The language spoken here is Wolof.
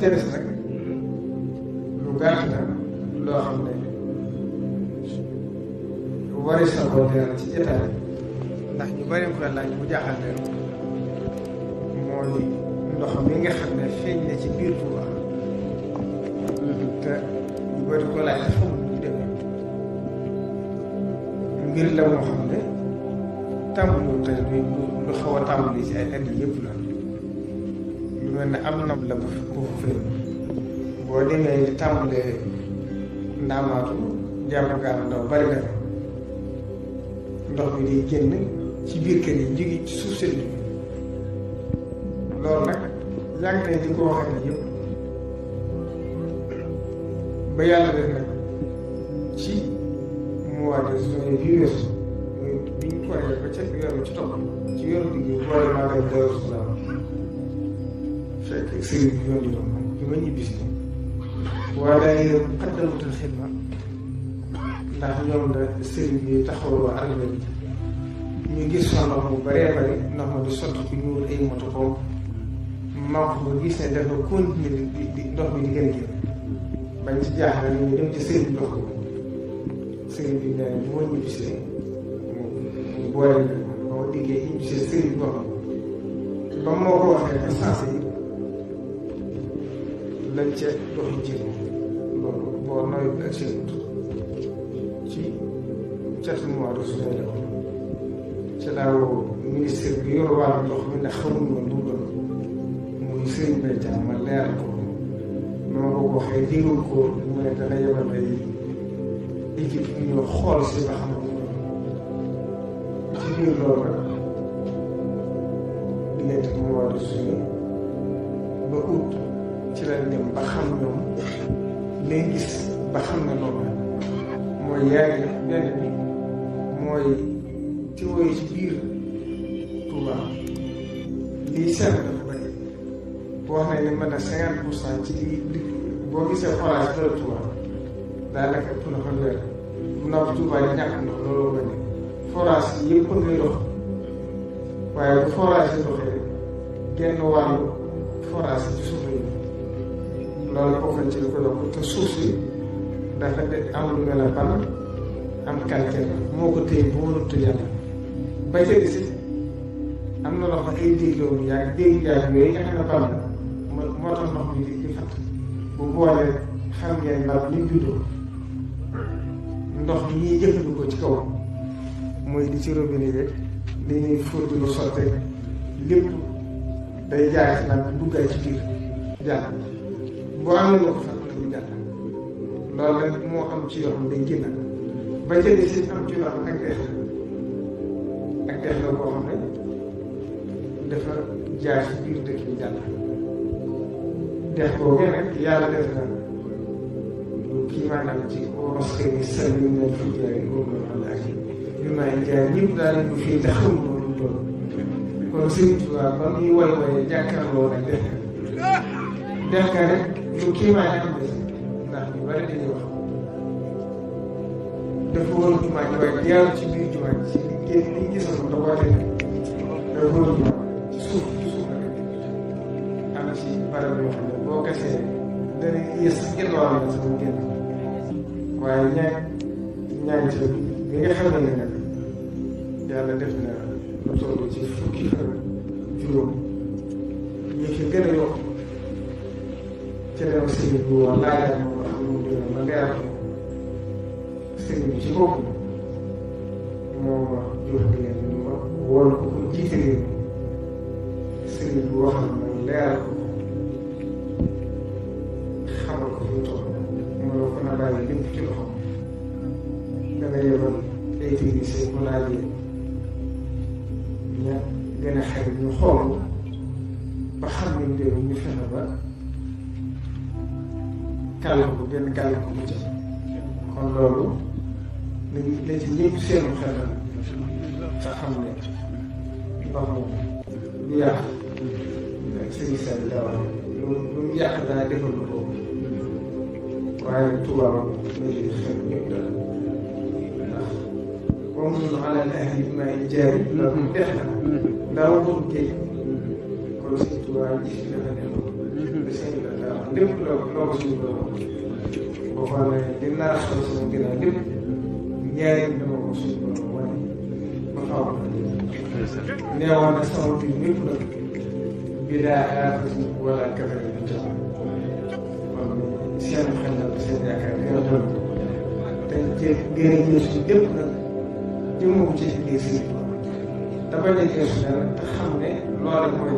teres nag lu gàtt la loo xam ne waris na ko leeral ci jotaay ndax ñu bari ko laaj mu jaaxal leen mooy ndox mi nga xam ne feeñ na ci biir Touba te ñu bari ko laaj te xamul ñu demee mbir la moo xam ne tàmbaliwul tey lu xaw a tàmbali ci ay at yi yëpp la lu mel ne am nab la bu fa boo demee di tàmbalee ndaamaatu jàmm gaal ndaw bari na ndox mi di génn ci biir kër yi jóge ci suuf seen loolu nag yàgg nañ di ko waxee ne yëpp ba yàlla def nag ci mois de juin bii weesu bi ñu kooree ba ca yoonu ci topp ci yoonu liggéey boole maa dem Daaru Salaam fekk sëriñ bi yoon yoon bi ma ñibbisi waaye daay Muqaddamatul Xidma ndax ñoom la sëriñ bi taxawal waa armée bi ñu gis fa ndox mu baree bari ndox ma di sotti ku ñuul ay moto boobu maa ko ba gis ne dafa continuer di ndox bi di gën a génn bañ ci jaaxle ñu dem ci sëriñ bi ndox ko sëriñ bi nee bu ma ñibbisee mu boole ba ma diggee ñibbisee sëriñ bi wax ba moo ko waxee ba sensé yi lañ ca doxi jéego loolu boo nawet bi ak seen ci catu mois de juin la ci laa woo ministère bi yor wàllu ndox mi ndax xamuñu woon lu mu doon muy sëriñ Mbaye Thiam ma leeral ko ma ko waxee déglu ko mu ne dana yebal ay équipe yu ñëw xool si ba xam ci biir loolu rek diggante mois de juin ba août ci lañ dem ba xam ñoom lay gis ba xam ne loolu mooy yaay benn bi mooy tiwo yi ci biir Touba lii seet dafa bëri boo xam ne mën na 50% ci li boo gisee forage bëri Touba daanaka ëpp na fanweer bu ndox Touba yi ñàkk ndox loolu bëri forage yi yëpp ngay dox waaye bu forage yi doxee genn wàllu forage yi ci suuf yi loolu bokk na ci li ko yokk te suuf si dafa de am lu mel ne ban am calcaire moo ko téye bu mënut a yàlla ba ca gis am na loo xam ay déglu yaa ngi dégg jaay yooyu nga xam ne ban la moo tax ndox mi di fatt bu boolee xam ngeen ndax ñu juddoo ndox mi ñuy jëfandikoo ci kaw mooy di ci robinet rek li ñuy fóotu lu sotte lépp day jaay ci nag duggaay ci biir jàll boo amee loo ko fàtte bu jàll loolu rek moo am ci yoo xam day génn ba jëlee si am ci yoo xam ak dex la boo xam ne dafa jaar ci biir dëkk bi jàll dex boobu nag yàlla def na kii maanaam ci mosquée bi sell yu mel fi jaay boobu la ak yu may jaay ñëpp daal di ko fii te xamuñu ko lu doon kon Sëriñ Tuubaa ba muy woy jàkkaarloo nag dex ka rek lu kii maa ngi am des ndax ñu bari dañuy wax dafa war jumaa ji waaye jaaru ci biir jumaa ji ci génn li ñu gisoon da woote dafa war jumaa ci suuf am na ci barab yoo xam ne boo gasee dana yées genn wàll la sama génn waaye ñaan ci bi nga xam ne nag yàlla def na lu toll ci fukki fan juróom ñi fi gën a yokk ci dem sëriñ bi woon laajal ma ko xam ne ma leeral ko sëriñ bi ci bopp moo ma jox leen ma wóor ko ko jiite leen sëriñ bi wax na ma leeral ko xamal ko fi mu toll ma ne ko na bàyyi lépp ci loxo dana yebal ay technicien mu laajee ña gën a xarit ñu xool ba xam ne mbir ñu fexe ba kàll ko benn kàll ko mu ci kon loolu lañ ci ñëpp seenu xel te xam ne ndox moom lu yàq ak sëriñ Sall daaw lu mu yàq daa defal ko waaye tubaab lañuy xel ñëpp daal ndax comme ñu ala ahli bi may jaay loolu def na daaw boobu géej kon sëriñ tubaab ji fi dafa nekk ba sëriñ la daaw lépp loo ko suñu borom boo xoolee li nar a xew sama ginnaaw lépp njëriñ dama ko suñu borom wane ba faaw neewoon na sama biir ñëpp nag bii daa aafati wala kafari bi jox kon seen xel na seen yaakaar gën a toll te gën a jël suñu lépp nag jëmoo ko ci liggéey si dafa nekk te xam ne loolu mooy